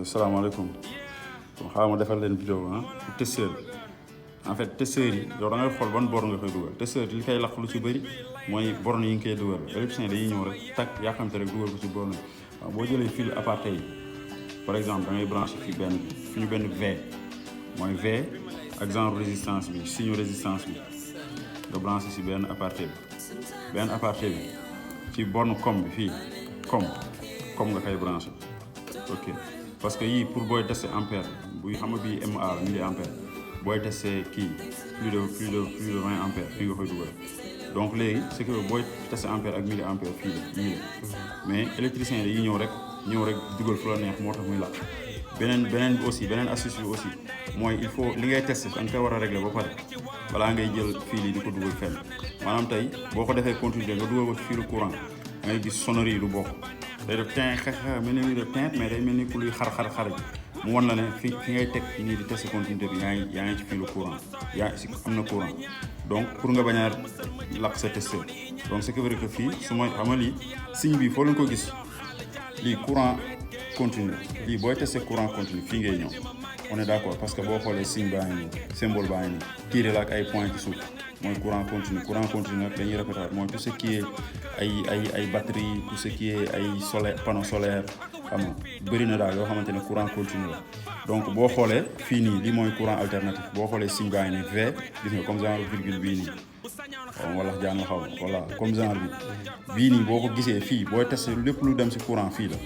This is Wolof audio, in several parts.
Salam alaikum. Bon, xaaral ma defal leen vidéo pour testeur en fait testeur yi yow da ngay xool ban borne nga koy dugal testeur li koy lakk lu ci bëri mooy borne yi nga koy dugal électricien dañuy ñëw rek tak yaa xam te rek dugal ko ci borne waaw boo jëlee fil aparté yi par exemple da ngay branché fii benn bi fi ñu benn V mooy V ak genre résistance bi signe résistance bi nga branché si benn aparté bi ci borne com bi fii com nga koy branché ok parce que yii pour booy tester ampère buy xam nga bii MA la milliampère booy tester kii plus de 20 ampères fii nga koy dugal donc léegi c'est que booy tester ampère ak milliampère fii la mais électricien yi ñëw rek dugal fu la neex moo tax muy lakk beneen aussi beneen astuce bi aussi mooy il faut li ngay tester da nga koy war a régler ba pare balaa ngay jël fil yi di ko dugal fenn maanaam tey boo ko defee continuer nga dugal ko ci filu courant da ngay gis sonnerie yi du bokk day def tin xeex mel ni def tin mais day mel ni ku luy xar mu wan la ne fi ngay teg nii di tester continuité bi yaa ngi ci filu courant am na courant donc pour nga bañ a lakk sa testeur donc ce qui veut dire que fii su ma xam nga lii signe bi foo leen ko gis lii courant continu lii booy tester courant continu fii ngay ñëw on est d'accord parce que boo xoolee signe baa ngi nii symbole baa ngi nii tiré la ak ay point ci suuf mooy courant continu nag dañuy répéter mooy tout ce qui est ay batterie tout ce qui est ay panneau solaire xam nga bëri na daal yoo xamante ne courant continu la donc boo xoolee fii nii lii mooy courant alternatif boo xoolee signe baa ngi nii V gis nga comme genre virgule bii nii wala jàng xaw voilà comme genre bii nii boo ko gisee fii booy tester lépp lu dem si courant fii la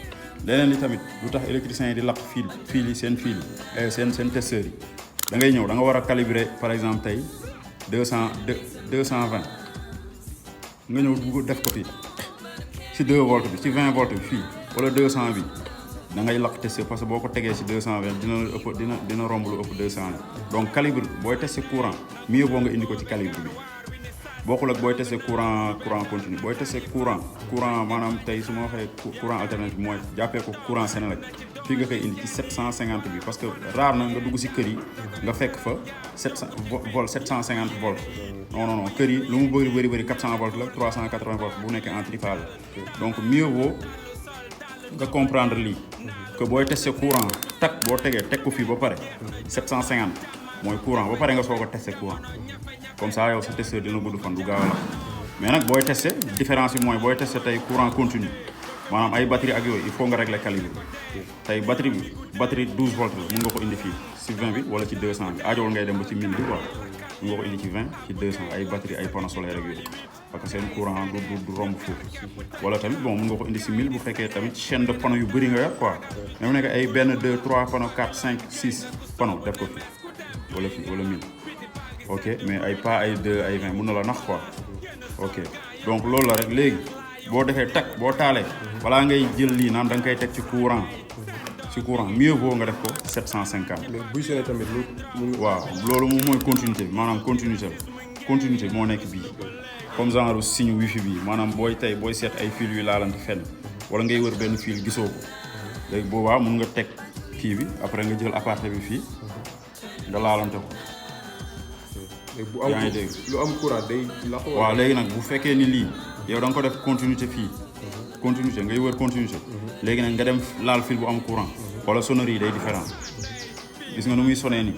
leneen li tamit lu tax électricien yi di lakk fil yi seen seen testeurs yi da ngay ñëw da nga war a calibrer par exemple tey 220 nga ñëw bu def ko fii ci 2 volts bi ci 20 volts bi fii wala 200 bi da ngay lakk testeur parce que boo ko tegee ci 220 dina romb lu ëpp 200 la donc calibre booy tester courant mieux boo nga indi ko ci calibre bi bokkul ak booy tester courant continu booy tester courant maanaam tey su ma waxee courant alternatif mooy jàppee ko courant Senelec fii nga koy indi ci 750 bi parce que rare na nga dugg ci kër yi nga fekk fa 750 volts non kër yi lu mu bëri 400 volts la 380 volts bu nekkee en tripale donc mieux vaut nga comprendre lii que booy tester courant boo teg ko fii ba pare 750 mooy courant ba pare nga soog a tester courant comme ça yow sa testeur dina gudd fan du gaaw a lakk mais nag booy tester différence bi mooy booy tester tey courant continu maanaam ay batterie ak yooyu il faut nga régler calibre tey batterie 12 volts la mun nga ko indi fii ci 20 bi wala ci 200 bi aajowul ngay dem ba ci 1000 bi quoi mun nga ko indi ci 20 ci 200 ay batterie ay panneaux solaires ak yooyu parce que seen courant du romb foofu wala tamit bon mun nga ko indi ci 1000 bu fekkee tamit chaîne de panneaux yu bëri nga yor quoi même nekk ay benn 2 3 panneaux 4 5 6 panneaux def ko fii wala 1000 ok mais ay pas ay 2 ay 20 mun na la nax quoi ok donc loolu la rek léegi boo defee boo taalee balaa ngay jël lii naan da nga koy teg ci courant mieux vaut nga def ko 750. mais buy sonné tamit waaw loolu moom mooy continuité bi maanaam continuité moo nekk bii comme genre signe wifi bi maanaam booy seet ay fil yu laalante fenn wala ngay wër benn fil gisoo ko léegi boobaa mun nga teg kii bi après nga jël aparté bi fii nga laalante ko. yaa ngi dégg lu am courant day lakk. waaw léegi nag bu fekkee ni lii yow da nga ko def continuité fii continuité ngay wër continuité léegi nag nga dem laal fil bu am courant wala sonnerie yi day différent gis nga nu muy sonné nii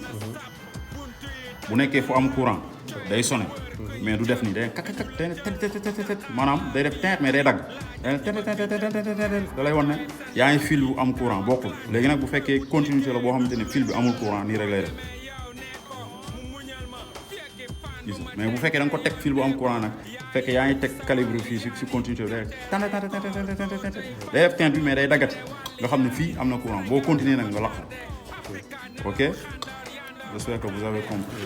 bu nekkee fu am courant day sonné mais du def nii day kakak maanaam day def teint mais day dagg da lay wan ne yaa ngi fil bu am courant bokkul léegi nag bu fekkee continuité la boo xamante ne fil bi amul courant nii rek lay def gis nga mais bu fekkee da nga ko teg fil bu am courant nag fekk yaa ngi teg calibre fii si continuité day def teint bi mais day daggati nga xam ne fii am na courant boo continuer nag nga lakk ok j'espère que vous avez compris.